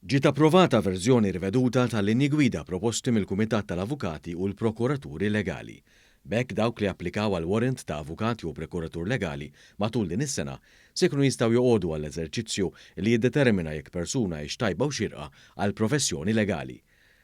Ġiet approvata verżjoni riveduta tal-linji gwida proposti mill-Kumitat tal-Avukati u l-Prokuraturi Legali. B'hekk dawk li applikaw għal warrant ta' avukat jew prokuratur legali matul din is-sena se jkunu jistgħu joqogħdu għall-eżerċizzju li jiddetermina jekk persuna hix tajba u xierqa għall-professjoni legali.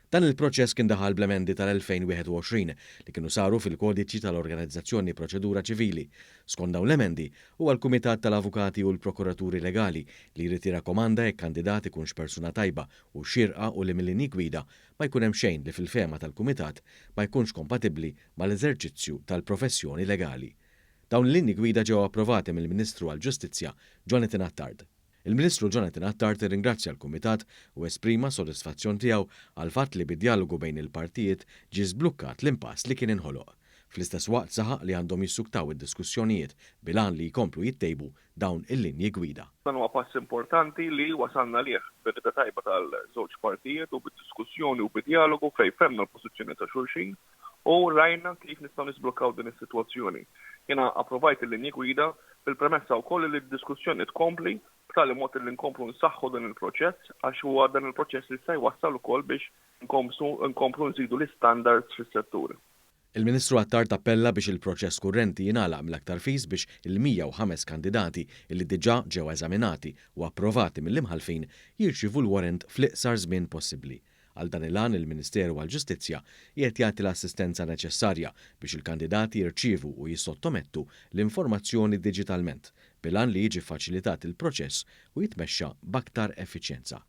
Dan il-proċess kien daħal bl-emendi tal-2021 li kienu saru fil-Kodiċi tal-Organizzazzjoni Proċedura Ċivili. Skont dawn l-emendi, huwa l-Kumitat tal-Avukati u l-Prokuraturi Legali li jrid jirrakkomanda jekk kandidat ikunx persuna tajba u xierqa u li mil-linji gwida ma jkun hemm xejn li fil-fehma tal-Kumitat ma jkunx kompatibbli mal-eżerċizzju tal-professjoni legali. Dawn il-linji gwida ġew approvati mill-Ministru għall-Ġustizzja Jonathan Attard. Il-Ministru Jonathan Attard irringrazzja l-Kumitat u esprima s-sodisfazzjon tiegħu għall-fatt li bid-djalogu bejn il-partijiet ġie żblukkat l-impass li kien inħoloq. Fl-istess waqt saħaq li għandhom jissuktaw id-diskussjonijiet bil-għan li jkomplu jittejbu dawn il-linji gwida. Dan huwa pass importanti li wasalna għalih bir-rieda tajba tal-żewġ partijiet u bid-diskussjoni u bid-djalogu fejn fhemna l-pożizzjoni ta' xulxin u rajna kif nistgħu nisblukkaw din is-sitwazzjoni. Jiena approvajt il-linji gwida bil-premessa wkoll li d-diskussjoni tkompli b'tali mod li nkomplu nsaħħu dan il-proċess għax huwa dan il-proċess li se jwassal ukoll biex nkomplu nżidu l-istandards fis-settur. Il-Ministru Attard appella biex il-proċess kurrenti jingħalaq mill-aktar fis biex il-105 kandidati li diġà ġew eżaminati u approvati mill-imħallfin jirċievu l-warrant fl-iqsar żmien possibbli. Għal dan il-għan il-Ministeru għall-Ġustizzja qiegħed jagħti l-assistenza neċessarja biex il-kandidati jirċievu u jissottomettu l-informazzjoni diġitalment bil-għan li jiġi ffaċilitat il-proċess u jitmexxa b'aktar effiċjenza.